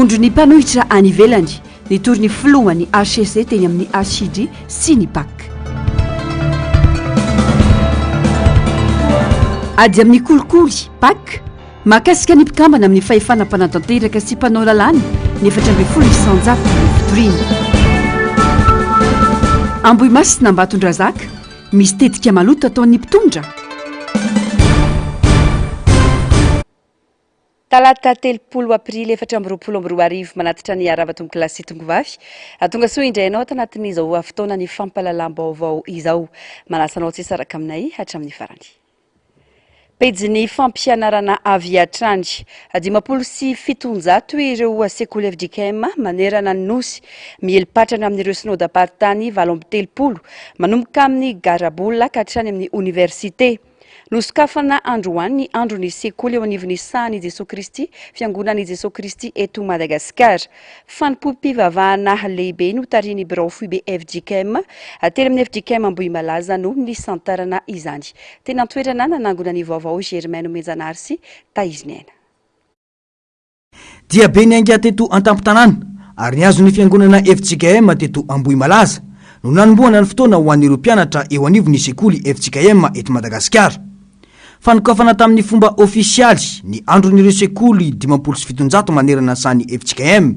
Vondron'ny mpanohitra any ivelany, nitory ny filohan'ny HCC teny amin'ny HCJ sy ny Pac. Ady amin'ny kolikoly, Pac, mahakasika ny mpikambana amin'ny fahefana mpanatanteraka sy mpanao lalàna ny 14% ny fitoriana. Ambohimasina Ambatondrazaka, misy tetika maloto ataon'ny mpitondra? Talata 30 aprily 2024 manatitra ny Arahaba Tompokolahy sy Tongovavy. Tonga soa indray ianao ato anatin'izao fotoana ny fampahalalam-baovao izao. Manasa anao tsy hisaraka aminay hatramin'ny farany. Pejin'ny fampianarana avy hatrany. 750 ireo sekoly fjkm manerana ny Nosy. Miely patrana amin'ireo synodam-paritany 38 manomboka amin'ny garabola ka hatrany amin'ny oniversite. Nosokafana androany ny andron'ny sekoly eo anivon'ny Sahan'i Jesoa Kristy, Fiangonan'i Jesoa Kristy eto Madagasikara. Fanompoam-pivavahana lehibe notarihin'ny birao foibe fjkm teny amin'ny fjkm Ambohimalaza no nisantarana izany. Teny an-toerana nanangona ny vaovao Germain Nomenjanahary sy Tahirin'Aina. Diabe niainga teto an-tampon-tanàna ary nihazo ny fiangonana fjkm teto Ambohimalaza no nanombohana ny fotoana ho an'ireo mpianatra eo anivon'ny sekoly fjkm eto Madagasikara. Fanokafana tamin'ny fomba ofisialy ny andron'ireo sekoly 750 manerana ny sahan'ny fjkm.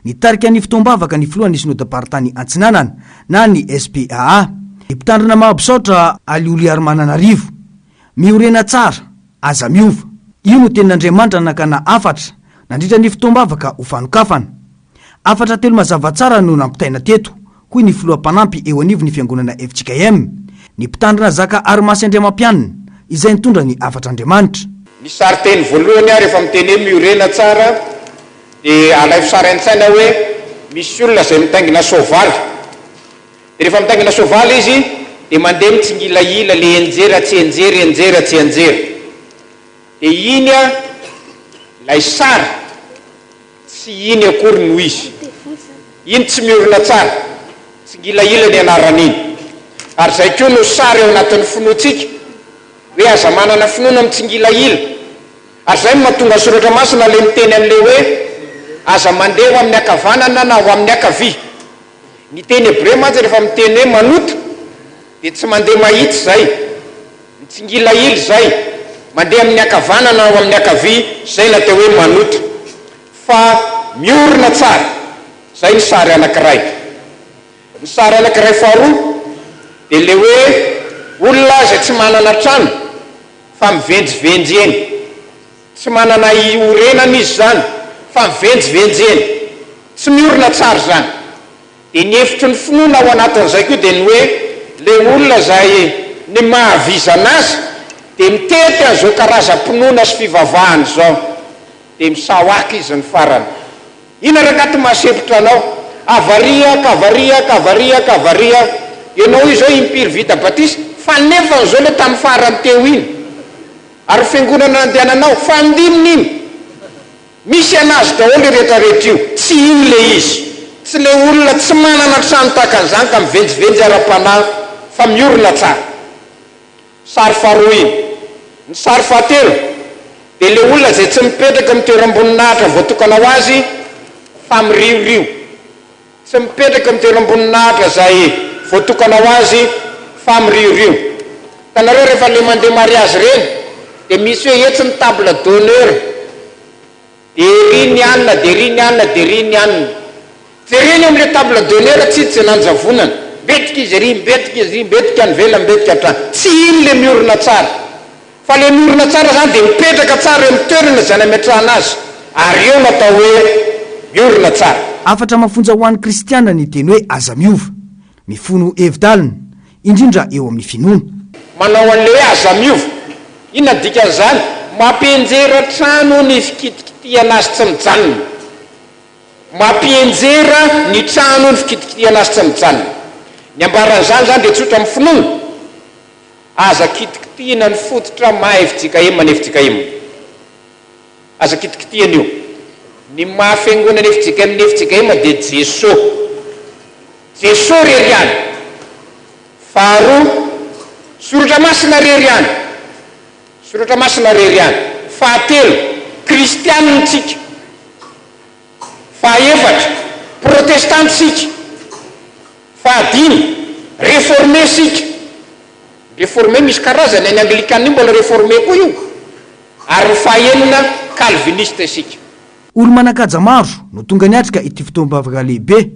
Nitarika ny fotoam-bavaka ny filohan'ny Synodam-paritany Antsinanana na ny SPAA, ny mpitandrina Mahabisaotra Alioliarimananarivo. Miorena tsara, aza miova. Io no tenin'Andriamanitra nakana hafatra nandritra ny fotoam-bavaka ho fanokafana. Hafatra telo mazava tsara no nampitaina teto, hoy ny filoha mpanampy eo anivon'ny fiangonana fjkm, ny mpitandrina Zaka Arimasy Andriamampianina, izay nitondra ny hafatr'Andriamanitra. Ny sarin-teny voalohany aho rehefa miteny hoe miorena tsara dia alaivo sary an-tsaina hoe misy olona izay mitaingina soavaly. Dia rehefa mitaingina soavaly izy dia mandeha mitsingilahila le enjera tsy enjera enjera tsy enjera. Dia iny a ilay sary tsy iny akory no izy. Iny tsy miorina tsara. Tsingilahila ny anaran'iny. Ary izay koa no sary ao anatin'ny finoantsika hoe aza manana finoana mitsingilahila. Ary izay no mahatonga ny soratra masina ilay miteny an'ilay hoe aza mandeha ho amin'ny ankavanana na ho amin'ny ankavia. Ny teny hebreo mantsy rehefa miteny hoe manota dia tsy mandeha mahitsy izay, mitsingilahila izay, mandeha amin'ny ankavanana na ao amin'ny ankavia, izay no atao hoe manota. Fa miorina tsara. Izay ny sary anankiray. Ny sary anankiray faharoa dia ilay hoe olona izay tsy manana trano fa mivenjivenjy eny. Tsy manana iorenana izy izany fa mivenjivenjy eny. Tsy miorina tsara izany. Dia ny hevitry ny finoana ao anatin'izay koa dia ny hoe ilay olona izay ny mahavizana azy dia mitety an'izao karazam-pinoana sy fivavahana izao. Dia misaoaka izy ny farany. Inona rangahy ty mahasempotra anao? Avaria ka avaria ka avaria ka avaria. Ianao io izao impiry vita batisa fa nefany izao ilay tamin'ny farany teo iny. Ary fiangonana nandehananao, fa andininy iny. Misy anazy daholo io rehetra rehetra io. Tsy iny le izy. Tsy le olona tsy manana trano tahaka an'izany ka mivenjivenjy ara-panahy fa miorina tsara. Sary faharoa iny. Ny sary fahatelo dia le olona izay tsy mipetraka amin'ny toeram-boninahitra voatokana ho azy fa miriorio. Tsy mipetraka amin'ny toeram-boninahitra izay voatokana ho azy fa miriorio. Hitanareo rehefa le mandeha mariazy ireny dia misy hoe etsy ny table d'honneur dia ery ny anona dia ery ny anona dia ery ny anona. Jerena eo amin'ilay table d'honneur tsy hita izay nanjavonana. Mbetika izy ery, mbetika izy ery, mbetika any ivelany, mbetika hatrany. Tsy iny le miorina tsara. Fa le miorina tsara zany dia mipetraka tsara eo amin'ny toerana izay nametrahana azy ary eo no atao hoe miorina tsara. Hafatra mafonja ho an'ny kristiana ny teny hoe aza miova. Mifono hevi-dalina, indrindra eo amin'ny finoana. Manao an'ilay hoe aza miova. Inona ny dikan'izany? Mampianjera trano ny fikitikitihana azy tsy mijanona. Mampianjera ny trano ny fikitikitihana azy tsy mijanona. Ny ambaran'izany izany dia tsotra amin'ny finoana. Aza kitikitihina ny fototra maha fjkm ny fjkm. Aza kitikitihina io. Ny maha fiangonana fjkm ny fjkm dia Jeso. Jeso rery ihany. Faharoa, Soratra Masina rery ihany. Soratra Masina rery ihany. Fahatelo, Kristianina tsika. Fahaefatra, protestanta isika. Fahadimy, réformé isika. Réformé misy karazany, ny anglikana io mbola réformé koa io. Ary ny fahaenina, calviniste isika. Olo-manan-kaja maro no tonga niatrika ity fotoam-bavaka lehibe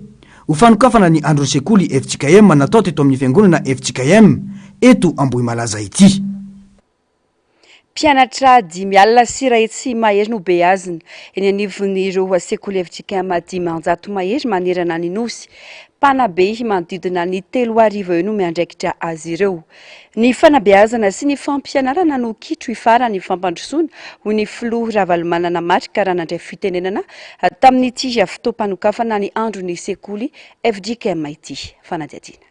ho fanokafana ny andron'ny sekoly fjkm natao teto amin'ny fiangonana fjkm eto Ambohimalaza ity. Mpianatra 500 mahery no beazina eny anivon'ireo sekoly fjkm 500 mahery manerana ny Nosy. Mpanabe manodidina ny 3000 eo no miandraikitra azy ireo. Ny fanabeazana sy ny fampianarana no kitro ifaran'ny fampandrosoana, hoy ny filoha Ravalomanana Marc raha nandray fitenenana tamin'ity fotoam-panokafana ny andron'ny sekoly fjkm ity. Fanadihadiana.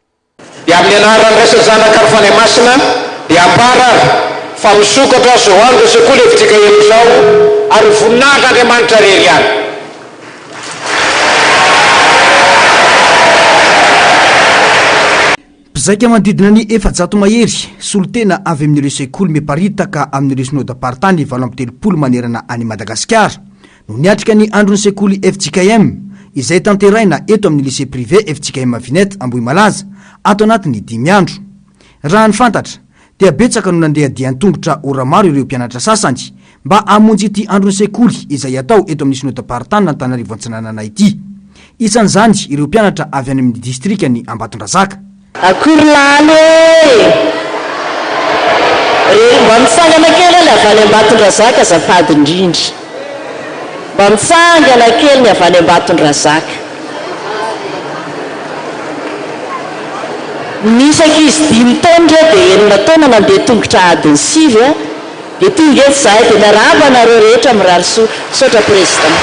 Dia amin'ny anaran'ny Ray sy ny Zanaka ary Fanahy Masina dia ambara ary fa misokatra izao andro sekoly fjkm izao ary ho voninahitr'Andriamanitra irery ihany. Mpizaika manodidina ny 400 mahery, solontena avy amin'ireo sekoly miparitaka amin'ireo synodam-paritany 38 manerana an'i Madagasikara no niatrika ny andron'ny sekoly fjkm izay tanterahina eto amin'ny lycée privé fjkm Vinette Ambohimalaza ato anatin'ny dimy andro. Raha ny fantatra dia betsaka no nandeha dia an-tongotra ora maro ireo mpianatra sasany mba hamonjy ity andron'ny sekoly izay atao eto amin'ny synodam-paritanin'Antananarivo Antsinanana ity. Isan'izany ireo mpianatra avy any amin'ny distrikan'i Ambatondrazaka. Akory lalo e! Re, mba mitsangana kely aloha avy any Ambatondrazaka azafady indrindra. Mba mitsangana kely ny avy any Ambatondrazaka. Nisy ankizy dimy taona ireo dia enina taona nandeha tongotra adiny sivy a! Dia tonga eto izahay dia miarahaba anareo rehetra mirary soa. Misaotra Président.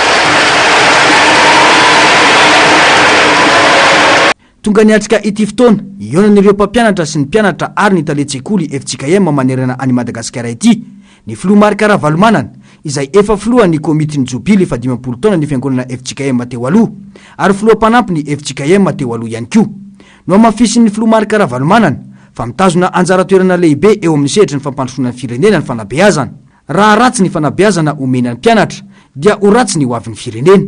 Tonga niatrika ity fotoana hihaonan'ireo mpampianatra sy ny mpianatra ary ny talen-tsekoly fjkm manerana an'i Madagasikara ity ny filoha Marc Ravalomanana izay efa filohan'ny komitin'ny jobily faha-50 taona ny fiangonana fjkm teo aloha ary filoha mpanampy ny fjkm teo aloha ihany koa. Nohamafisin'ny filoha Marc Ravalomanana fa mitazona anjara toerana lehibe eo amin'ny sehatry ny fampandrosoana ny firenena ny fanabeazana. Raha ratsy ny fanabeazana omena ny mpianatra dia ho ratsy ny hoavin'ny firenena.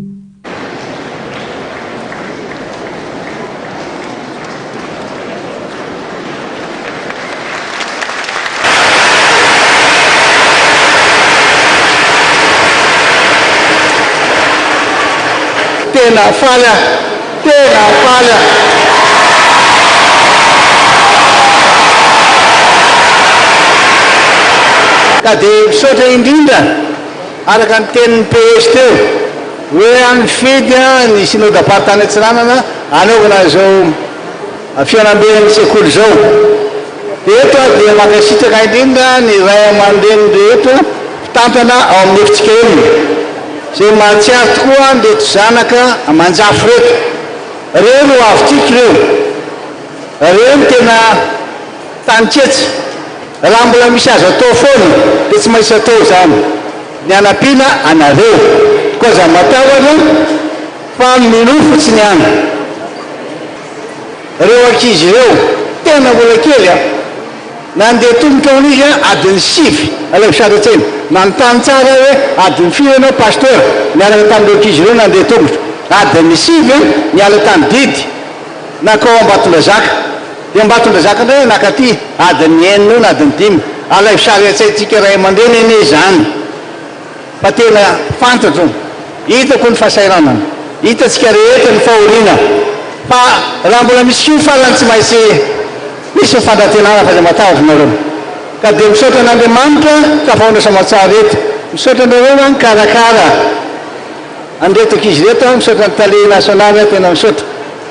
Tena faly aho, tena faly aho. Ka dia misaotra indrindra araka ny tenin'ny PS teo hoe nifidy ny Synodam-paritany Atsinanana hanaovana izao fihaonamben'ny sekoly izao. Eto aho dia mankasitraka indrindra ny ray aman-dreny rehetra mpitantana ao amin'ny fjkm izay mahatsiaro tokoa an'ireto zanaka aman-jafy ireto. Ireo no hoavintsika ireo. Ireo no tena taninketsa. Raha mbola misy azo atao foana dia tsy maintsy atao izany, ny hanampiana anareo. Koa aza matahotra fa minoa fotsiny ihany. Ireo ankizy ireo, tena mbola kely an! Nandeha tongotra hono izy an, adiny sivy, alaivo sary an-tsaina. Nanontany tsara aho hoe, adiny firy ianao Pasteur? Niaraka tamin'ireo ankizy ireo nandeha tongotra. Adiny sivy niala tany Didy nankao Ambatondrazaka. Dia Ambatondrazaka indray nankaty, adiny enina eo na adiny dimy. Alaivo sary an-tsaintsika ray aman-dreny anie izany. Fa tena fantatro, hitako ny fahasahiranana, hitantsika rehetra ny fahoriana, fa raha mbola misy koa farany tsy maintsy misy ny fanantenana fa aza matahotra nareo. Ka dia misaotra an'Andriamanitra tafahoana soamatsara eto, misaotra anareo nikarakara an'ireto ankizy ireto aho, misaotra ny tale nasionaly aho tena misaotra.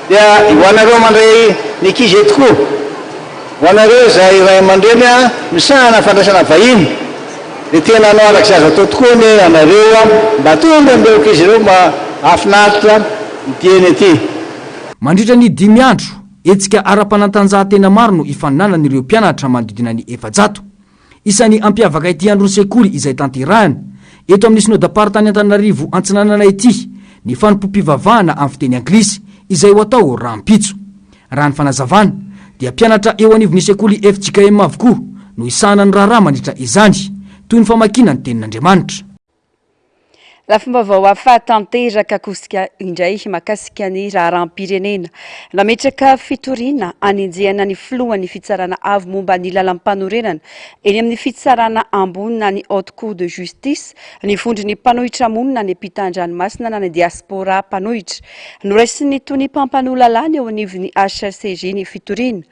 Dia ho anareo mandray ny ankizy eto koa, ho anareo izay ray aman-dreny misahana fandraisana vahiny, Dia tena hanao araka izay azo atao tokoa anie ianareo mba tonga amin'ireo ankizy ireo mba hahafinaritra ny dieny ety. Mandritra ny dimy andro, hetsika ara-panatanjahantena maro no hifaninanan'ireo mpianatra manodidina ny 400. Isan'ny hampiavaka ity andron'ny sekoly izay tanterahina eto amin'ny Synodam-paritany Antananarivo Antsinanana ity ny fanompoam-pivavahana amin'ny fiteny anglisy izay ho atao rahampitso. Raha ny fanazavana, dia mpianatra eo anivon'ny sekoly fjkm avokoa no hisahana ny raharaha mandritra izany, toy ny famakiana ny Tenin'Andriamanitra. Lafim-baovao hafa tanteraka kosa indray mahakasika ny raharaham-pirenena. Nametraka fitoriana hanenjehana ny filohan'ny Fitsarana avo momba ny lalàmpanorenana eny amin'ny Fitsarana ambony na ny Haute Cour de Justice ny vondron'ny mpanohitra monina any ampitan-dranomasina na ny diaspora mpanohitra. Noraisin'ny tonia mpampanoa lalàna eo anivon'ny HCJ ny fitoriana.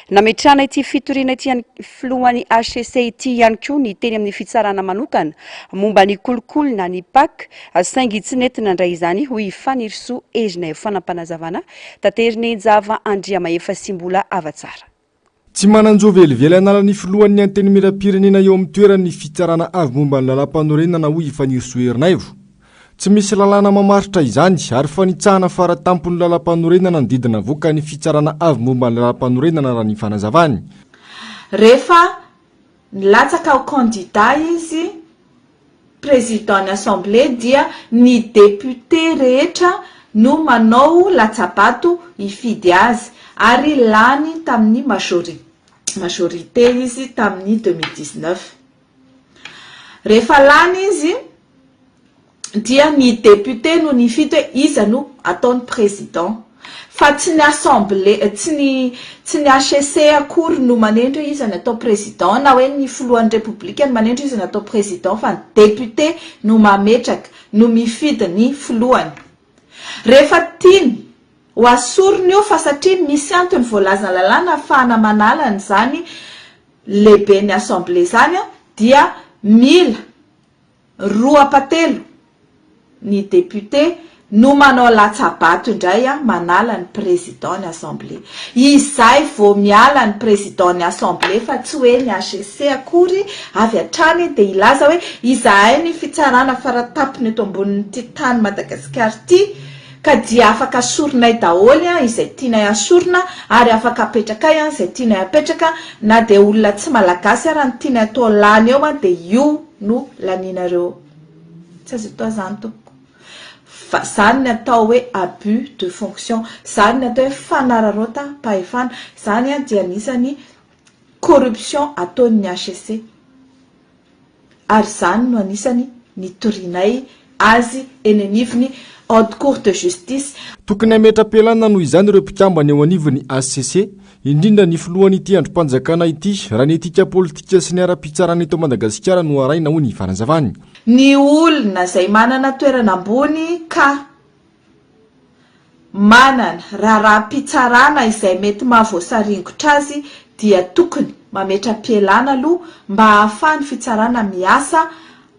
Nametrahana ity fitoriana ity an'ny filohan'ny hcc ity ihany koa ny teny amin'ny fitsarana manokana momba ny kolikoly na ny Pac, saingy tsy nety nandray izany, hoy i Fanirisoa Erinaivo. Fanampinazavana taterin'i Njava Andriamahefa sy Mbola Havatsara. Tsy manan-jo velively hanala ny filohan'ny Antenimierampirenena eo amin'ny toerany ny Fitsarana Avo momba ny Lalàmpanorenana, hoy i Fanirisoa Erinaivo. Tsy misy lalàna mamaritra izany ary fanitsahana fara tampon'ny lalàmpanorenana ny didy navoakan'ny Fitsarana Avo momba ny Lalàmpanorenana raha ny fanazavany. Rehefa nilatsaka ho candidat izy président ny assemblée dia ny député rehetra no manao latsabato hifidy azy ary lany tamin'ny majorité izy tamin'ny 2019. Rehefa lany izy dia ny député no nifidy hoe iza no ataony président. Fa tsy ny assemblée, tsy ny tsy ny HCC akory no manendry hoe iza no atao président na hoe ny filohan'ny repoblika no manendry hoe iza no atao président fa ny député no mametraka, no mifidy ny filohany. Rehefa tiany ho asorina io fa satria misy antony voalazan'ny lalàna ahafahana manala an'izany lehiben'ny assemblée izany dia mila roa ampatelo ny député no manao latsa-bato indray manala ny président ny assemblée. Izay vao miala ny président ny assemblée fa tsy hoe ny HCC akory avy hatrany dia hilaza hoe izahay ny fitsarana faratampony eto ambonin'ity tany Madagasikara ity ka dia afaka asorinay daholo izay tianay asorina ary afaka apetrakay izay tianay apetraka na dia olona tsy malagasy ara no tianay atao lany eo dia io no lanianareo tsy azo atao izany tompoko fa izany ny atao hoe abus de fonction izany ny atao hoe fanararaotam-pahefana izany dia anisany corruption ataon'ny HCC. Ary izany no anisany nitorianay azy eny anivon'ny Haute Cour de Justice. Tokony hametra-pialana noho izany ireo mpikambana eo anivon'ny hcc, indrindra ny filohan'ity andrim-panjakana ity, raha ny etika politika sy ny ara-pitsarana eto Madagasikara no arahina, hoy ny fanazavany. Ny olona izay manana toerana ambony ka. Manana raharaham-pitsarana izay mety mahavoasaringotra azy dia tokony mametra-pialana aloha mba hahafahan'ny fitsarana miasa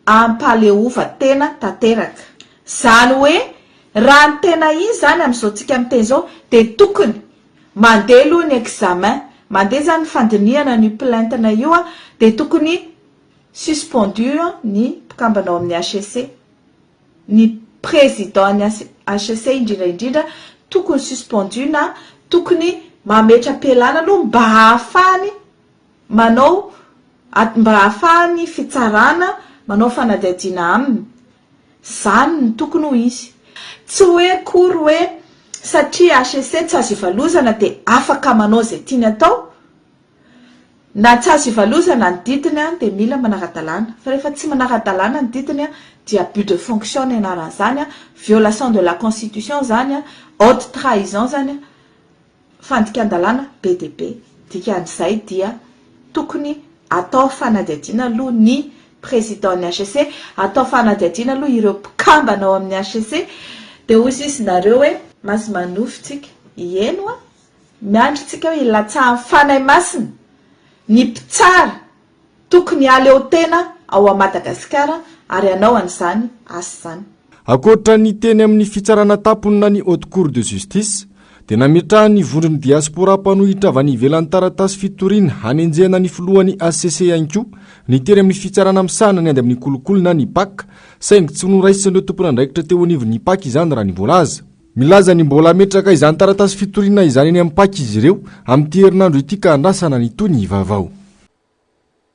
am-pahaleovan-tena tanteraka. Izany hoe raha ny tena izy izany amin'izao tsika miteny izao dia tokony mandeha aloha ny examen, mandeha izany ny fandinihana an'io plainte-na io dia tokony suspendu ny mpikambana ao amin'ny HCC. Ny président ny HCC indrindra indrindra tokony suspendu na tokony mametra-pialana aloha mba hahafahany manao mba hahafahany fitsarana manao fanadihadiana aminy. Zany no tokony ho izy. Tsy hoe akory hoe satria HCC tsy azo ivalozana dia afaka manao izay tiany atao. Na tsy azo ivalozana ny didiny dia mila manara-dalàna. Fa rehefa tsy manara-dalàna ny didiny dia abus de fonction ny anaran'izany, violation de la constitution izany, haute trahison izany, fandikan-dalàna be dia be. Dikan'izay dia tokony atao fanadihadiana aloha ny président ny HCC, atao fanadihadiana aloha ireo mpikambana ao amin'ny HCC, dia hoy izy nareo hoe mazimanofy tsika, heno an! Miandry tsika hoe hilatsahan'ny Fanahy Masina ny mpitsara tokony hahaleo tena ao a Madagasikara ary hanao an'izany asa izany. Ankoatra ny teny amin'ny fitsarana tampony na ny Haute Cour de Justice, dia nametrahan'ny vondron'ny diaspora mpanohitra avy any ivelany taratasy fitoriana hanenjehana ny filohan'ny HCC ihany koa ny teny amin'ny fitsarana misahana ny ady amin'ny kolikoly na ny Pac, saingy tsy noraisin'ireo tompon'andraikitra teo anivon'ny Pac izany raha ny voalaza. Milaza ny mbola hametraka izany taratasy fitoriana izany eny amin'ny Pac izy ireo amin'ity herinandro ity ka andrasana ny tohiny vaovao.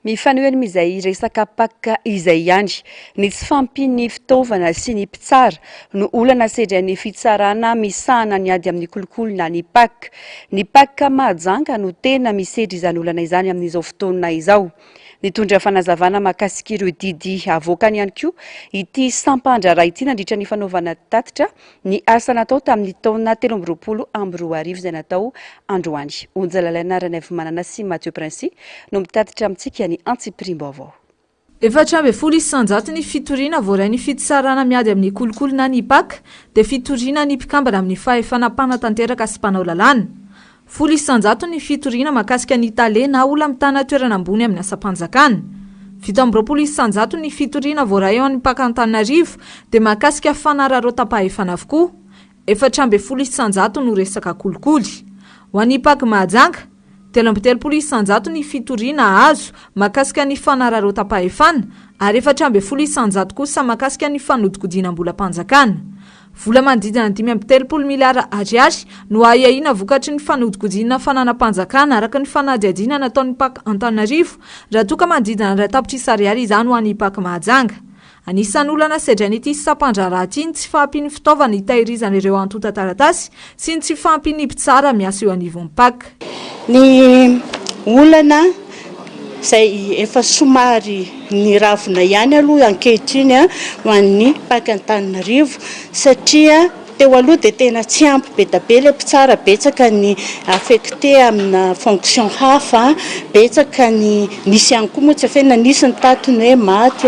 Mifanohy amin'izay resaka Pac izay ihany, ny tsy fahampian'ny fitaovana sy ny mpitsara no olana sedrain'ny fitsarana misahana ny ady amin'ny kolikoly na ny Pac. Ny Pac Mahajanga no tena misedra izany olana izany amin'izao fotoana izao. Nitondra fanazavana mahakasika ireo didy avoakany ihany koa ity sampan-draharaha ity nandritra ny fanaovana tatitra ny asa natao tamin'ny taona 2023 izay natao androany. Onja Lalaina Ranaivomanana sy Mathieu Princi no mitatitra amintsika ny antsipiriam-baovao. 14% ny fitoriana voarain'ny fitsarana miady amin'ny kolikoly na ny Pac dia fitoriana ny mpikambana amin'ny fahefana mpanatanteraka sy mpanao lalàna. 10% ny fitoriana mahakasika ny tale na olona mitana toerana ambony amin'ny asam-panjakana. 27% ny fitoriana voaray ao amin'ny Pac Antananarivo dia mahakasika fanararaotam-pahefana avokoa. 14% no resaka kolikoly. Ho an'ny Pac Mahajanga, 33% ny fitoriana azo mahakasika ny fanararaotam-pahefana ary 14% kosa mahakasika ny fanodikodinam-bolam-panjakana. Vola manodidina ny 35 miliara ariary no ahiahiana vokatry ny fanodikodinana fananam-panjakana araka ny fanadihadiana nataon'ny Pac Antananarivo raha toa ka manodidina ny iray tapitrisa ariary izany ho an'ny Pac Mahajanga. Anisan'ny olana sedrain'ity sampan-draharaha ity ny tsy fahampian'ny fitaovana hitahirizana ireo antontan-taratasy sy ny tsy fahampian'ny mpitsara miasa eo anivon'ny Pac. Ny olana izay efa somary niravona ihany aloha ankehitriny ho an'ny Pac Antananarivo satria teo aloha dia tena tsy ampy be dia be ilay mpitsara, betsaka ny affecté amina fonction hafa, betsaka ny, nisy ihany koa moa tsy afenina, nisy ny tato ny hoe maty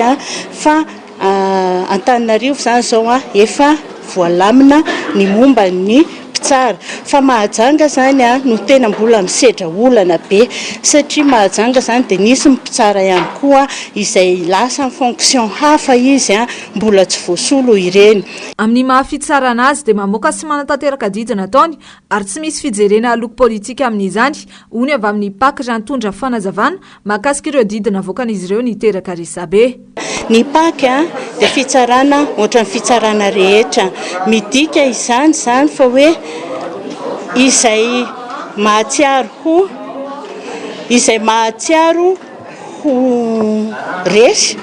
fa Antananarivo izany izao efa voalamina ny momba ny mpitsara. Fa Mahajanga izany no tena mbola misedra olana be satria Mahajanga izany dia nisy ny mpitsara ihany koa izay lasa ny fonction hafa izy mbola tsy voasolo ireny. Amin'ny maha fitsarana azy dia mamoaka sy manatanteraka didy nataony ary tsy misy fijerena loko politika amin'izany, hoy ny avy amin'ny Pac raha nitondra fanazavana mahakasika ireo didy navoakan'izy ireo niteraka resabe. Ny Pac dia fitsarana ohatran'ny fitsarana rehetra. Midika izany izany fa hoe izay mahatsiaro ho izay mahatsiaro ho resy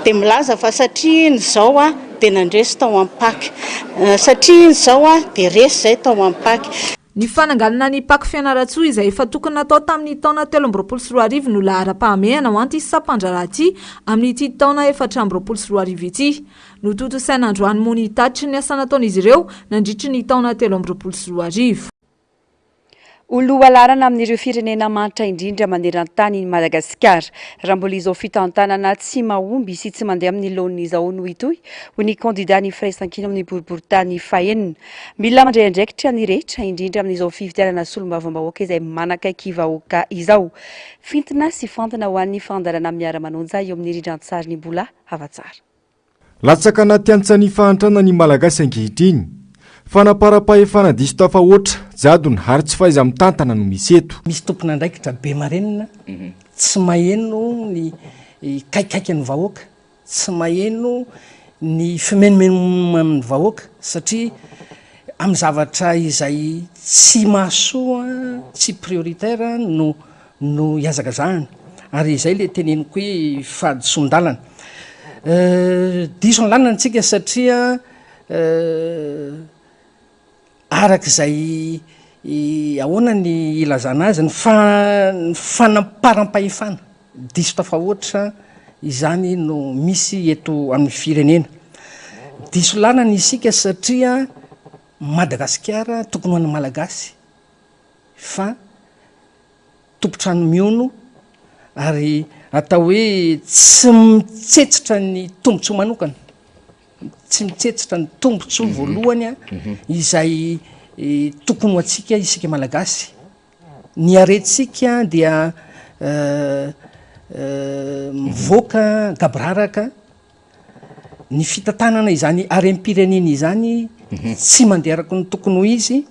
dia milaza fa satria iny izao dia nandresy tao amin'ny Pac. Satria iny izao dia resy izay tao amin'ny Pac. Ny fananganana ny Pac Fianarantsoa izay efa tokony natao tamin'ny taona 2023 no laharam-pahamehana ho an'ity sampandraharaha ity amin'ity taona 2024 ity. Notontosaina androany moa ny tatitry ny asa nataon'izy ireo nandritry ny taona 2023. Ho lohalaharana amin'ireo firenena mahantra indrindra maneran-tany i Madagasikara, raha mbola izao fitantanana tsy mahomby sy tsy mandeha amin'ny laoniny izao no hitohy, hoy ny kandidàn'ny Firaisankina amin'ny boriborintany fahenina. Mila mandray andraikitra ny rehetra, indrindra amin'izao fifidianana solombavambahoaka izay manakaiky vahoaka izao. Fintina sy fantina ho an'ny fandaharana Miara-manonja eo amin'ny rindran-tsarin'i Mbola Havatsara. Latsaka anaty antsan'ny fahantrana ny Malagasy ankehitriny. Fanaparam-pahefana diso tafahoatra, jadona ary tsy fahaiza-mitantana no misy eto. Misy tompon'andraikitra be marenina tsy maheno ny kaikaikan'ny vahoaka, tsy maheno ny fimenomenoman'ny vahoaka satria amin'ny zavatra izay tsy mahasoa, tsy prioritaire no no ihazakazahana ary izay le teneniko hoe fahadisoan-dalana. Diso ny lalana antsika satria araka izay ahoana ny ilazana azy, ny ny fanamparam-pahefana diso tafahoatra izany no misy eto amin'ny firenena. Diso lalana isika satria Madagasikara tokony ho an'ny Malagasy fa tompon-trano mihono ary atao hoe tsy mitsetsitra ny tombontsoa manokana, tsy mitsetsitra ny tombontsoa voalohany a, izay tokony ho antsika isika Malagasy. Ny harentsika dia mivoaka gaboraraka. Ny fitantanana izany harem-pirenena izany tsy mandeha araka ny tokony ho izy,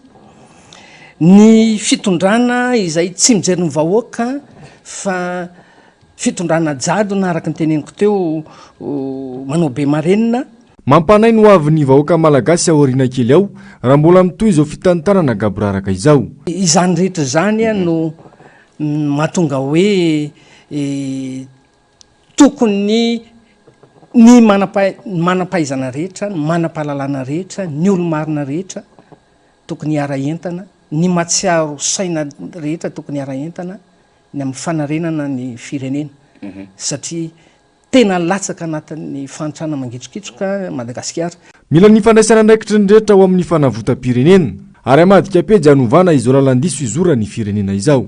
ny fitondrana izay tsy mijery ny vahoaka fa fitondrana jadona araka ny teneniko teo manao be marenina. Mampanahy ny hoavin'ny vahoaka malagasy aoriana kely ao raha mbola mitohy izao fitantanana gaboraraka izao. Izany rehetra izany no mahatonga hoe. Tokony ny manam-pahaizana rehetra, ny manam-pahalalana rehetra, ny olo-marina rehetra tokony hiara-hientana, ny mahatsiaro saina rehetra tokony hiara-hientana ny amin'ny fanarenana ny firenena satria tena latsaka anatin'ny fahantrana mangitrokitroka Madagasikara. Mila ny fandraisana andraikitry ny rehetra ho amin'ny fanavotam-pirenena ary hamadika pejy hanovana izao lalan-diso izoran'ny firenena izao.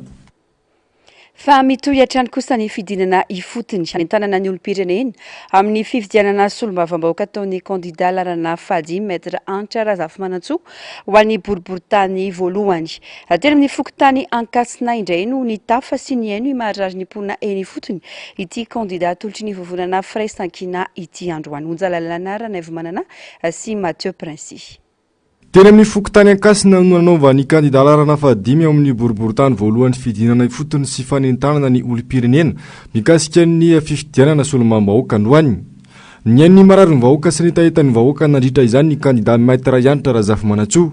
Fa mitohy hatrany kosa ny fidinana ifotony hanentanana ny olom-pirenena amin'ny fifidianana solombavambahoaka ataon'ny kandida laharana fahadimy Maître Hanitra Razafimanantsoa ho an'ny boriborintany voalohany. Teny amin'ny fokontany Ankasina indray no nitafa sy nihaino ny maharary ny mponina eny ifotony ity kandida atolotry ny vovonana Firaisankina ity androany. Onja Lalana Ranaivomanana sy Mathieu Princi. Teny amin'ny fokontany Ankasina no nanaovan'ny kandida laharana fahadimy ao amin'ny boriborintany voalohany fidinana ifotony sy fanentanana ny olom-pirenena mikasika ny fifidianana solombavambahoaka androany. Nihaino ny mararin'ny vahoaka sy ny hetahetan'ny vahoaka nandritra izany ny kandida Maître Hanitra Razafimanantsoa.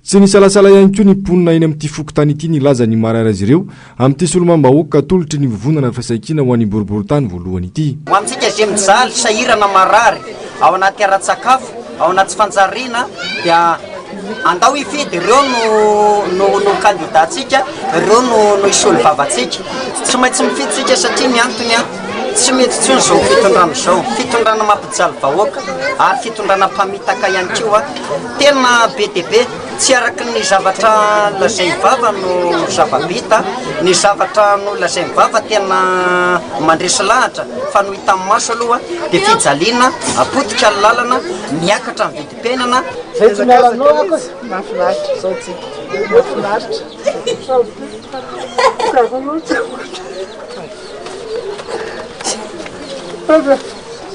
Tsy nisalasala ihany koa ny mponina eny amin'ity fokontany ity nilaza ny marary azy ireo amin'ity solombavambahoaka atolotry ny Vovonana Firaisankina ho an'ny boriborintany voalohany ity. Ho antsika izay mijaly, sahirana, marary ao anaty ara-tsakafo, ao anaty tsy fanjariana dia andao hifidy, ireo no no no candidat-tsika, ireo no no hisolo vava-tsika. Tsy maintsy mifidy tsika satria ny antony an, tsy mety intsony izao fitondrana izao, fitondrana mampijaly vahoaka ary fitondrana mpamitaka ihany koa. Tena be dia be, tsy araka ny zavatra lazain'ny vava no zava-bita, ny zavatra nolazain'ny vava tena mandresy lahatra fa no hitan'ny maso aloha dia fijaliana, potika ny lalana, miakatra ny vidim-piainana. Zay tsy miala aminao aho kosa. Mahafinaritra zao tsika. Mahafinaritra.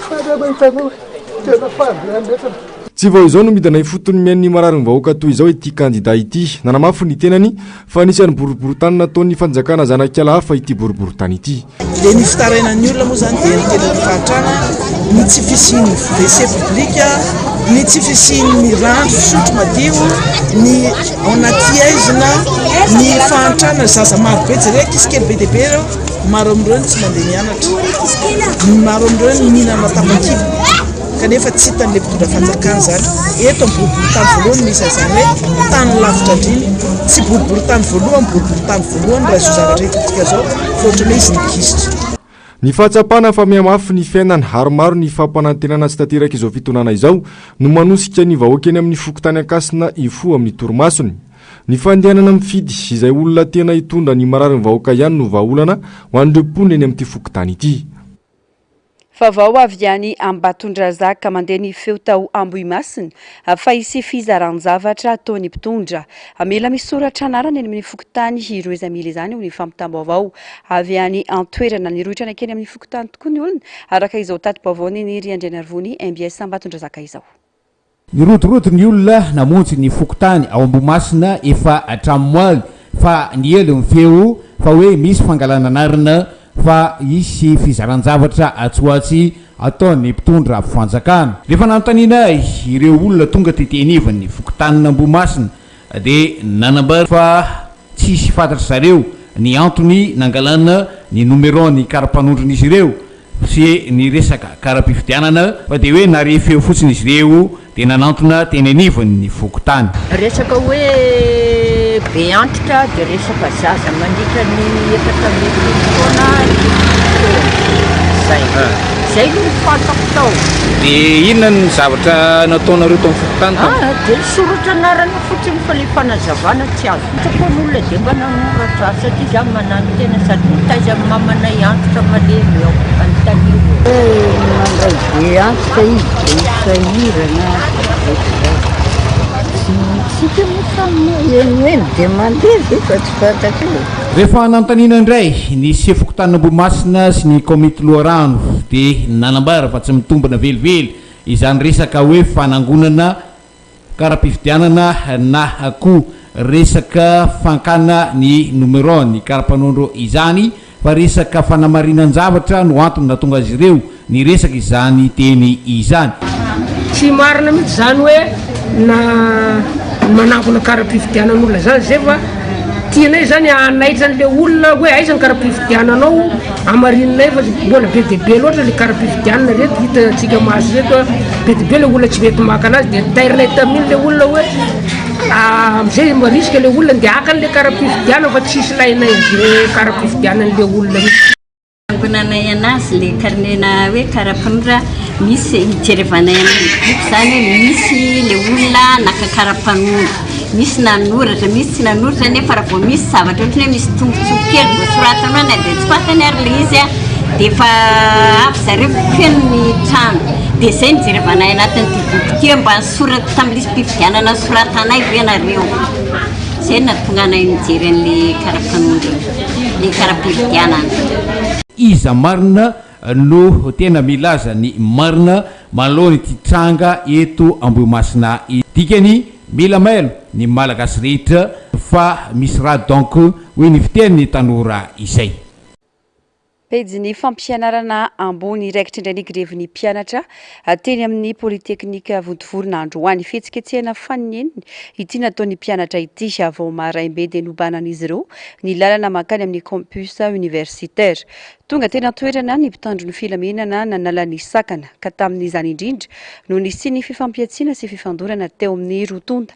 Faly mahita anao. Tena faly be aho. Tsy vao izao no midina ifotony mihaino ny mararin'ny vahoaka toy izao ity kandida ity. Nanamafy ny tenany fa anisan'ny boriborintany nataon'ny fanjakana zanak'ala hafa ity boriborintany ity. Dia ny fitarainan'ny olona moa izany dia ny tena ny fahantrana, ny tsy fisian'ny WC public, ny tsy fisian'ny rano fisotro madio, ny ao anaty haizina, ny fahantrana, zaza maro be, jereo ankizy kely be dia be ireo, maro amin'ireo no tsy mandeha mianatra, maro amin'ireo no mihinana tapakila. Kanefa tsy hitan'ilay mpitondra fanjakana izany. Eto amin'ny boriborintany voalohany no misy an'izany hoe tany lavitra andriana. Tsy boriborintany voalohany, boriborintany voalohany raha izao zavatra hitantsika izao fa ohatran'ny hoe izy nigisitra. Ny fahatsapana fa mihamafy ny fiainana ary maro ny fampanantenana tsy tanteraka izao fitondrana izao no manosika ny vahoaka eny amin'ny fokontany Ankasina hifoha amin'ny torimasony. Ny fandehanana mifidy izay olona tena hitondra ny mararin'ny vahoaka ihany no vahaolana ho an'ireo mponina eny amin'ity fokontany ity. Vaovao avy any Ambatondrazaka, mandeha ny feo tao Ambohimasina fa hisy fizaran-javatra ataon'ny mpitondra. Mila misoratra anarana eny amin'ny fokontany ireo izay mila izany, hoy ny fampitam-baovao avy any an-toerana. Nirohotra nankeny amin'ny fokontany tokoa ny olona, araka izao tati-baovaon'i Niry Andrianarivony, mbs Ambatondrazaka izao. Nirodorodo ny olona namonjy ny fokontany ao Ambohimasina efa hatramin'ny omaly fa niely ny feo fa hoe misy fangalana anarana fa hisy fizaran-javatra atsy ho atsy ataon'ny mpitondra fanjakana. Rehefa nanontaniana ireo olona tonga tety anivon'ny fokontanin'Ambohimasina dia nanambara fa tsisy fantatry zareo ny antony nangalana ny nomeron-ny kara-panondron'izy ireo sy ny resaka kara-pifidianana fa dia hoe nare feo fotsiny izy ireo dia nanantona teny anivon'ny fokontany. Resaka hoe be antitra dia resaka zaza mandritra ny 14 taona teo zay. Zay no fantako tao. Dia inona ny zavatra nataonareo tao amin'ny fokontany tao? Ah, dia nisoratra anarana fotsiny fa ilay fanazavana tsy azo. Koa ny olona dia mba nanoratra satria za mananotena sady mitaiza ny mamanay antitra malemy ao antanio. Hoe mandray be antitra izy dia sahirana ohatr'izay. Tsika moa samy mahenoheno dia mandeha ve fa tsy fantatro e. Rehefa nanontaniana indray ny sefo fokontanin'Ambohimasina sy ny komity loharano dia nanambara fa tsy mitombina velively izany resaka hoe fanangonana kara-pifidianana na koa resaka fankana ny nomeron-ny kara-panondro izany fa resaka fanamarinan-javatra no antony nahatonga azy ireo niresaka izany teny izany. Tsy marina mihitsy izany hoe na manangona kara-pifidianan'olona izany zay fa. Tianay izany hanaitra an'ilay olona hoe aiza ny kara-pifidiananao, hamarininay fa mbola be dia be loatra ilay kara-pifidianana ireto hitantsika maso ireto a, be dia be ilay olona tsy mety maka anazy dia tairinay tamin'iny ilay olona hoe amin'izay marisika ilay olona andeha haka an'ilay kara-pifidianana fa tsisy ilainay an'izay kara-pifidianan'ilay olona mihitsy. Angonanay anazy le carnet na hoe karapanondro misy hijerevanay amin'ny boky zany hoe misy le olona naka karapanondro, misy nanoratra, misy tsy nanoratra nefa raha vao misy zavatra ohatran'ny hoe misy tombontsoa kely voasoratana ao na dia tsy fantany ary le izy a dia efa avy zareo feno ny trano dia izay no hijerevanay anatin'ity boky ity hoe mba nisoratra tamin'ny lisi-pifidianana nosoratanay ve nareo. Zay no nahatonga anay nijery an'le karapanondro iny, le karapifidianana. Iza marina no tena milaza ny marina manoloana ity tranga eto Ambohimasina ity? Dikany mila mailo ny Malagasy rehetra fa misy raha donc hoy ny fitenin'ny tanora izay. Pejin'ny fampianarana ambony raikitra indray ny grevin'ny mpianatra teny amin'ny Polyteknika Vontovorona androany. Fihetsiketsehana fanineniny ity nataon'ny mpianatra ity. Vao maraim-be dia nobahanan'izy ireo ny lalana mankany amin'ny campus universitaire. Tonga teny an-toerana ny mpitandro ny filaminana nanala ny sakana ka tamin'izany indrindra no nisian'ny fifampihantsiana sy fifandonana teo amin'ny roa tonta.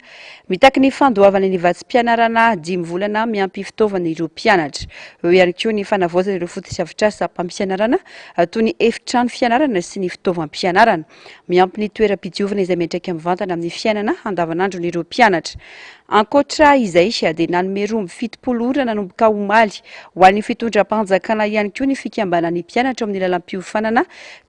Mitaky ny fandoavana ny vatsim-pianarana dimy volana miampy fitaovana ireo mpianatra. Eo ihany koa ny fanavaozana ireo fotodrafitrasam-pampianarana toy ny efitrano fianarana sy ny fitaovam-pianarana. Miampy ny toeram-pidiovana izay miantraika mivantana amin'ny fiainana andavanandron'ireo mpianatra. Ankoatra izay dia nanome 72 ora nanomboka omaly ho an'ny fitondram-panjakana ihany koa ny fikambanan'ny mpianatra ao amin'ny lalam-piofanana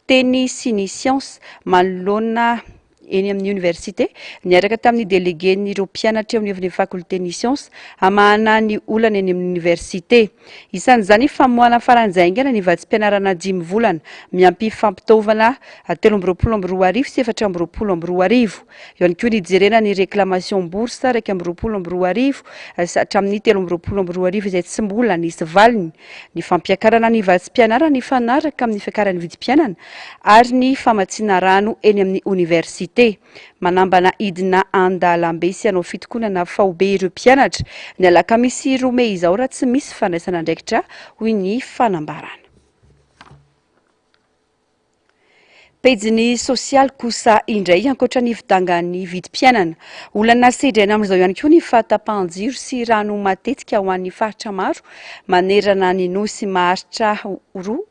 teny sy ny siansa manoloana eny amin'ny oniversite, niaraka tamin'ny delegen'ireo mpianatra eo anivon'ny fakolten'ny siansa, hamahana ny olana eny amin'ny oniversite. Isan'izany famoahana faran'izay haingana ny vatsim-pianarana dimy volana, miampy fampitaovana 2023 sy 2024. Eo ihany koa ny hijerena ny réclamation bourse 2021 sy hatramin'ny 2023 izay tsy mbola nisy valiny. Ny fampiakarana ny vatsim-pianarana hifanaraka amin'ny fiakaran'ny vidim-piainana ary ny famatsiana rano eny amin'ny oniversite. Manambana hidina an-dalambe sy hanao fitokonana faobe ireo mpianatra ny alakamisy roa mey izao raha tsy misy fandraisana andraikitra, hoy ny fanambarana. Pejin'ny sosialy kosa indray, ankoatra ny fidangan'ny vidim-piainana. Olana sedraina amin'izao ihany koa ny fahatapahan-jiro sy rano matetika ho an'ny faritra maro manerana ny Nosy. Maharitra roa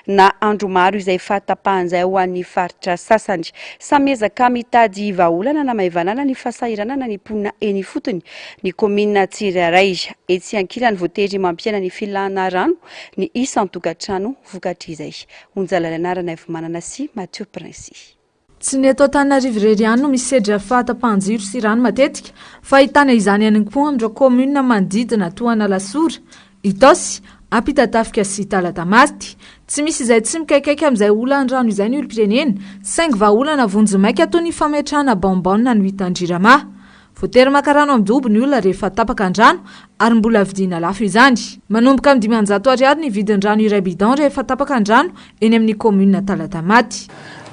na andro maro izay fahatapahana izay ho an'ny faritra sasany. Samy miezaka mitady vahaolana hanamaivanana ny fahasahiranana ny mponina eny ifotony ny kaominina tsirairay. Etsy ankilany, voatery mampihena ny filana rano ny isan-tokantrano vokatr'izay. Onja Lalana Ranaivomanana sy Mathieu Princy. Tsy ny eto Antananarivo irery ihany no misedra fahatapahan-jiro sy rano matetika fa ahitana izany ihany koa amin'ireo kaominina manodidina toa an'Alasora, Itaosy, Ampitatafika sy Talatamaty. Tsy misy izay tsy mikaikaika amin'izay olan'ny rano izay ny olom-pirenena, saingy vahaolana vonjimaika toy ny fametrahana bonbonne no hitan-dRirama. Voatery maka rano amin'ny dobo ny olona rehefa tapaka ny rano ary mbola vidiana lafo izany. Manomboka amin'ny 500 ariary ny vidin-drano iray bidon rehefa tapaka ny rano eny amin'ny kaominina Talatamaty.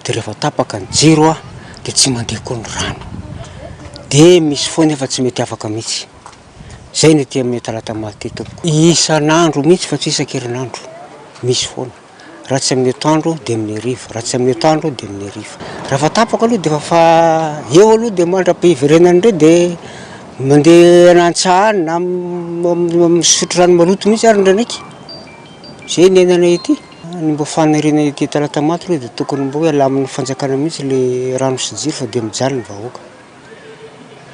Dia rehefa tapaka ny jiro dia tsy mandeha koa ny rano. Dia misy foana efa tsy mety afaka mihitsy. Izay ny aty amin'ny Talatamaty tompoko. Isan'andro mihitsy fa tsy isan-kerinandro. Misy foana. Raha tsy amin'ny atoandro dia amin'ny hariva, raha tsy amin'ny atoandro dia amin'ny hariva. Raha efa tapaka aloha dia efa fa eo aloha dia mandra-piverenany indray dia mandeha any an-tsaha any na misotro rano maloto mihitsy ary indraindraiky. Izay ny iainanay aty. Ny mba fanirianay aty Talatamaty aloha dia tokony mba hoe alamin'ny fanjakana mihitsy ilay rano sy jiro fa dia mijaly ny vahoaka.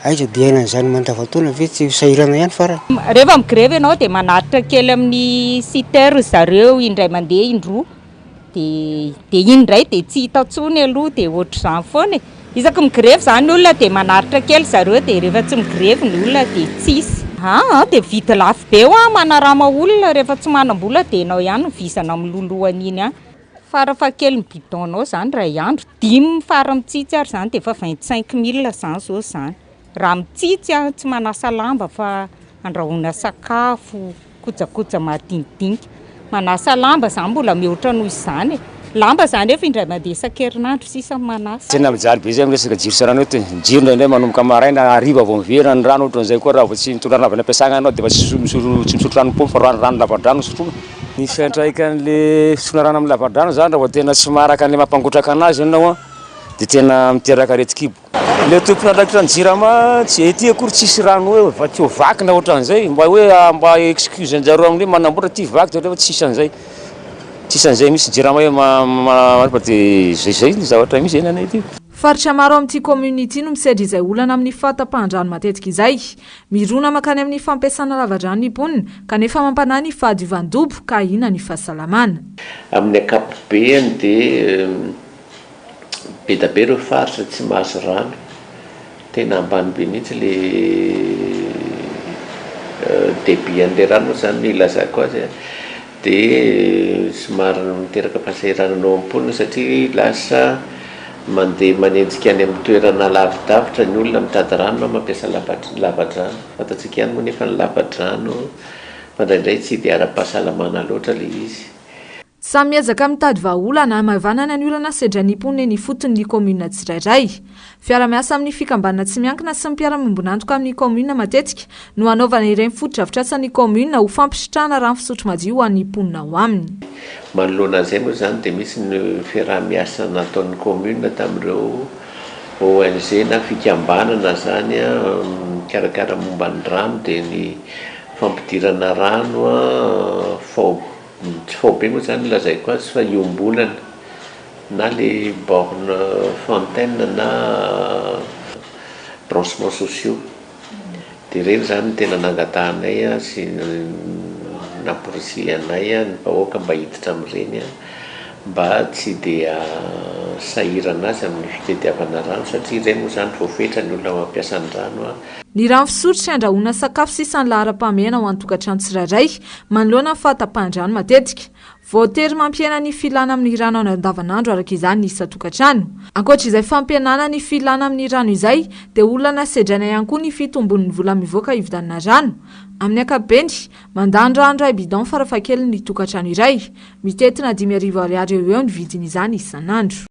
Aiza dia iainan'izany mandavantaona ve tsy ho sahirana ihany farany? Rehefa migrevy ianao dia manatitra kely amin'ny citer ry zareo indray mandeha indroa dia dia iny indray dia tsy hita intsony aloha dia ohatr'izany foana e. Isaky migrevy izany ny olona dia manaritra kely zareo dia rehefa tsy migrevy ny olona dia tsisy. Aa dia mividy lafo be hoa manarama olona rehefa tsy manam-bola dia ianao ihany no vizana miloloha an'iny any. Farafahakeliny bidon-nao izany iray andro, dimy fara mitsitsy ary izany dia efa 25 mille izany izao izany. Raha mitsitsy an, tsy manasa lamba fa andrahoina sakafo, kojakoja madinidinika. Manasa lamba izany mbola mihoatra noho izany e. Lamba zany efa indray mandeha isan-kerinandro sisa no manasa. Tena mijaly be zay amin'ny resaka jiro sy rano eto e. Ny jiro indraindray manomboka maraina, hariva vao miverina, ny rano ohatran'izay koa raha vao tsy mitondra rano avy any am-piasana ianao dia efa tsy misotro tsy misotro rano paompy fa rano rano lava-drano no sotroina. Ny fiantraikan'le fisotroana rano amin'ny lava-drano zany raha vao tena tsy maharaka an'le mampangotraka anazy ianao an dia tena miteraka aretin-kibo. Le tompon'andraikitra ny jirama tsy ety akory tsisy rano hoe va- vaky na ohatran'izay mba hoe mba excuse anjareo amin'ny hoe manamboatra ty vaky dia tsisy an'izay. Tsisy an'izay mihitsy jirama hoe ma fa de zay zay ny zavatra misy eny anay aty. Faritra maro amin'ity kaominina ity no misedra izay olana amin'ny fahatapahan-drano matetika izay. Mirona mankany amin'ny fampiasana lavadrano ny mponina, kanefa mampanahy ny fahadiovan-dobo ka ahiana ny fahasalamana. Amin'ny ankapobeny dia be da be ireo faritra tsy mahazo rano, tena ambany be mihitsy le debit an'le rano moa zany no ilazako azy an, dia somary miteraka fahasahiranana eo amin'ny mponina satria lasa mandeha manenjika any amin'ny toerana lavidavitra ny olona mitady rano na mampiasa lava-drano. Fantatsika ihany moa nefa ny lava-drano fa indraindray tsy dia ara-pahasalamana loatra ilay izy. Samy miezaka mitady vahaolana hamaivanana ny olana sedrain'ny mponina eny ifotony ny kaominina tsirairay. Fiara-miasa amin'ny fikambanana tsy miankina sy ny mpiara-miombon'antoka amin'ny kaominina matetika no hanaovana ireny fotodrafitrasan'ny kaominina ho fampisitrahana rano fisotro madio ho an'ny mponina ao aminy. Manoloana an'izay moa izany dia misy ny fiaraha-miasa nataon'ny kaominina tamin'ireo ONG na fikambanana izany mikarakara momba ny rano dia ny fampidirana rano fao tsy faobe moa izany no lazaiko azy fa iombonana. Na le borne fontaine na branchement sociaux de ireny zany no tena nangatahanay sy namporisihanay ny vahoaka mba hiditra amin'ireny mba tsy dia sahirana azy amin'ny fitadiavana rano satria ireny moa zany voafetra ny olona mampiasa ny rano. Ny rano fisotro sy andrahoana sakafo sisa ny laharam-pahamehana ho an'ny tokantrano tsirairay manoloana ny fahatapahan-drano matetika. Voatery mampihena ny filana amin'ny rano andavanandro araka izany ny isan-tokantrano. Ankoatra izay fampihenana ny filana amin'ny rano izay dia olana sedraina ihany koa ny fitombon'ny vola mivoaka hividianana rano. Amin'ny ankapobeny, mandany rano iray bidon farafahakeliny ny tokantrano iray. Mitentina 5000 ariary eo ho eo ny vidin'izany isan'andro.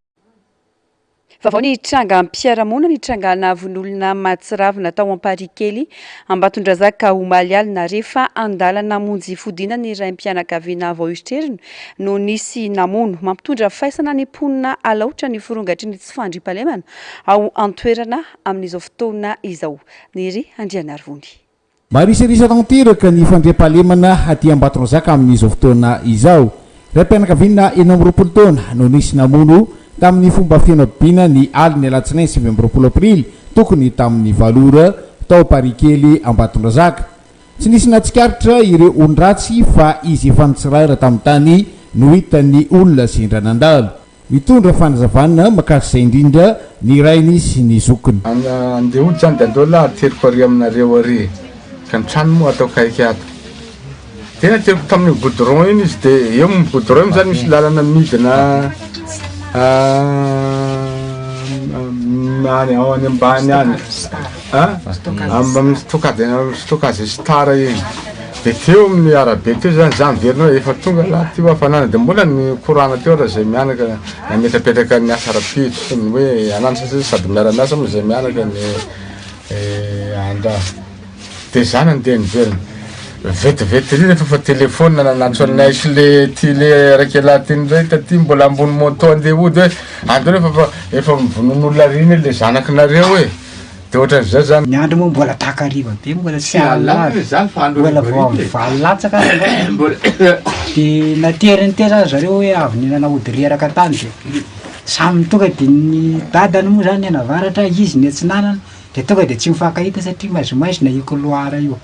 Vaovao ny trangam-piarahamonina nitrangana vonoolona mahatsiravina tao Amparikely, Ambatondrazaka omaly alina rehefa an-dalana hamonjy fodiana ny raim-pianakaviana vao erotrerony no nisy namono. Mampitondra faisana ny mponina Alaotra ny firongatry ny tsy fandriampahalemana ao an-toerana amin'izao fotoana izao. Niry Andrianarivony. Marisarisa tanteraka ny fandriampahalemana aty Ambatondrazaka amin'izao fotoana izao. Raim-pianakaviana 26 taona no nisy namono tamin'ny fomba feno habibiana ny alin'ny alatsinainy 29 aprily tokony tamin'ny valo ora tao Parikely Ambatondrazaka. Tsy nisy nahatsikaritra ireo olon-dratsy fa izy efa nitsirara tamin'ny tany no hitan'ny olona sendra nandalo. Mitondra fanazavana makasika izay indrindra ny rainy sy ny zokiny. Andeha hody zany de aleo lah ateriko ary aminareo ary e! Ka ny trano moa atao akaiky ato. De nateriko tamin'io goudron iny izy de eo amin'ny goudron io zany misy lalana midina any ao any ambany any a amin'ny stockage stockage star iny. De teo amin'ny arabe teo zany za miverina hoe efa tonga lah ty hafanana de mbola nikorana teo raha zay mianaka nametrapetraka ny asa rapitso sy ny hoe anana satria sady miara-miasa moa zay mianaka ny anda de za nandeha niverina vetivety ry rehefa fa telephone nanantso anay sy le ty le raikelahy ty ndray taty mbola ambony moto andeha hody hoe andao rehefa fa efa mivonoan'olona ary iny le zanakinareo e. De ohatran'izay zany. Ny andro moa mbola takariva be mbola tsy alina avy, mbola vao amin'ny valo latsaka aza angamba. De nateriny teo zany zareo hoe avy nihinana ody reraka tany de samy tonga de ny dadany moa zany nianavaratra, izy niatsinanana, de tonga de tsy mifankahita satria maizimaizina io couloir io.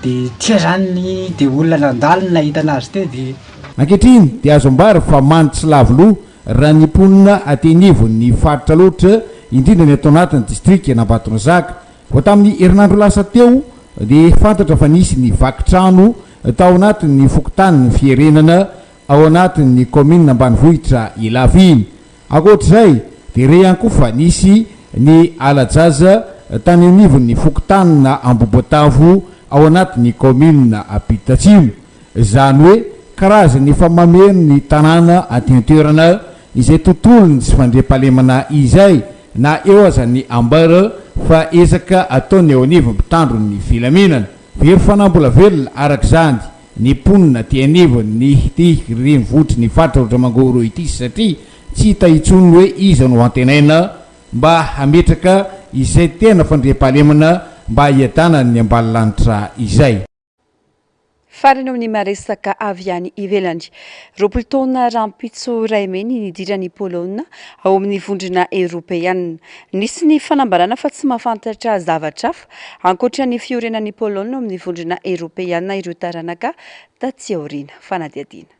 De teo zany de olona nandalo no nahita anazy teo de. Ankehitriny dia azo ambara fa mando tsy lavo loha raha ny mponina aty anivon'ny faritra loatra, indrindra ny ato anatin'ny distrikan'Ambatondrazaka. Vao tamin'ny herinandro lasa teo dia fantatra fa nisy ny vaky trano tao anatin'ny fokontanin'ny Fierenana ao anatin'ny kaominina ambanivohitra Ilafy iny. Ankoatra izay dia re ihany koa fa nisy ny hala-jaza tany anivon'ny fokontanina Ambohiboatavo ao anatin'ny kaominina Ampitatsimo. Izany hoe Karazany efa mameno ny tanàna aty an-toerana izay tontolon'ny tsy fandriampahalemana izay na eo aza ny ambara fa ezaka ataon'ny eo anivon'ny mpitandro ny filaminana. Very fanahy mbola velona araka izany ny mponina aty anivon'ny ity renivohitry ny faritra Alaotra Mangoro ity satria tsy hita intsony hoe iza no antenaina mba hametraka izay tena fandriampahalemana mba hiadanan'ny ambanilanitra izay. Farany eo amin'ny maresaka avy any ivelany. 20 taona rahampitso iray mey ny nidiran'i Polonina ao amin'ny Vondrona Eoropeana. Nisy ny fanambarana fa tsy mahafantatra zavatra hafa ankoatra ny fiorenan'i Polonina ao amin'ny Vondrona Eoropeana ireo taranaka taty aoriana. Fanadihadiana.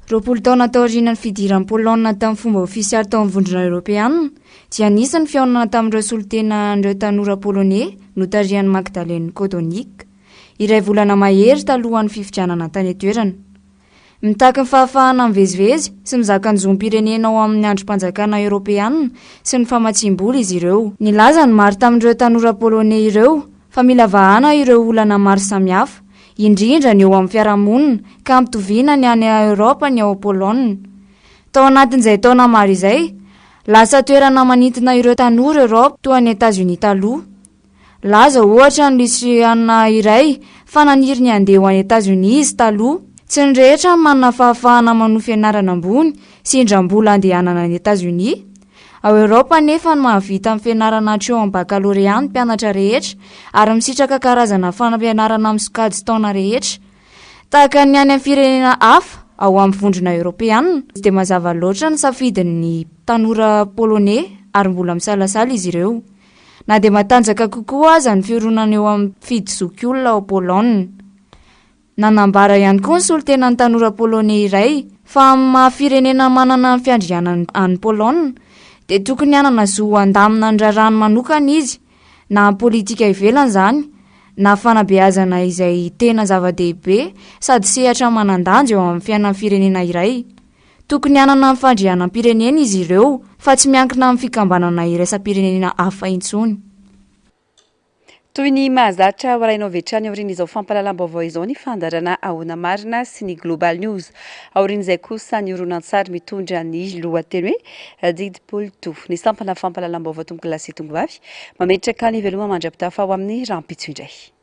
20 taona taorian'ny fidiran'i Polonina tamin'ny fomba ofisialy tao amin'ny Vondrona Eoropeana, dia nisy ny fihaonana tamin'ireo solontenan'ireo tanora Poloney notarihan'i Magdalene Kodonik, iray volana mahery talohan'ny fifidianana tany an-toerana. Mitaky ny fahafahana mivezivezy sy mizaka ny zom-pirenena ao amin'ny andrim-panjakana Eoropeana sy ny famatsiam-bola izy ireo. Nilaza ny maro tamin'ireo tanora Poloney ireo fa mila vahana ireo olana maro samihafa, indrindra ny eo amin'ny fiarahamonina, ka ampitoviana ny any Eoropa ny ao Polonina. Tao anatin'izay taona maro izay, lasa toerana manintona ireo tanora Eoropa toa an'i Etazonia taloha. Laza ohatra ny Liseana iray fa naniry ny handeha ho any Etazonia izy taloha. Tsy ny rehetra no manana fahafahana manohy fianarana ambony sy hindram-bola handehanana any Etazonia. Ao Eoropa anefa no mahavita ny fianarana hatreo amin'ny bakalorea ny mpianatra rehetra ary misitraka karazana fanampianarana amin'ny sokajin-taona rehetra. Tahaka ny any amin'ny firenena hafa ao amin'ny Vondrona Eoropeana, tsy dia mazava loatra ny safidin'ny tanora Poloney ary mbola misalasala izy ireo. Na dia matanjaka kokoa aza ny fironana eo amin'ny mpifidy zokiolona ao Polonina. Nanambara ihany koa ny solontenan'ny tanora Poloney iray fa amin'ny maha firenena manana ny fiandrianany an'i Polonina dia tokony hanana zo handamina ny raharahany manokana izy, na amin'ny politika ivelany izany, na fanabeazana izay tena zava-dehibe sady sehatra manan-danja eo amin'ny fiainan'ny firenena iray. Tokony hanana ny fandrianam-pirenena izy ireo fa tsy miankina amin'ny fikambanana iraisam-pirenena hafa intsony. Toy ny mahazatra, ho arahinao avy hatrany aorian'izao fampahalalam-baovao izao ny fandaharana Ahoana Marina sy ny Global News. Aorian'izay kosa ny horonantsary mitondra ny lohateny hoe Didim-polo Ny sampana fampahalalam-baovao Tompokolahy sy Tongovavy mametraka ny veloma mandra-pitafa ho amin'ny rahampitso indray.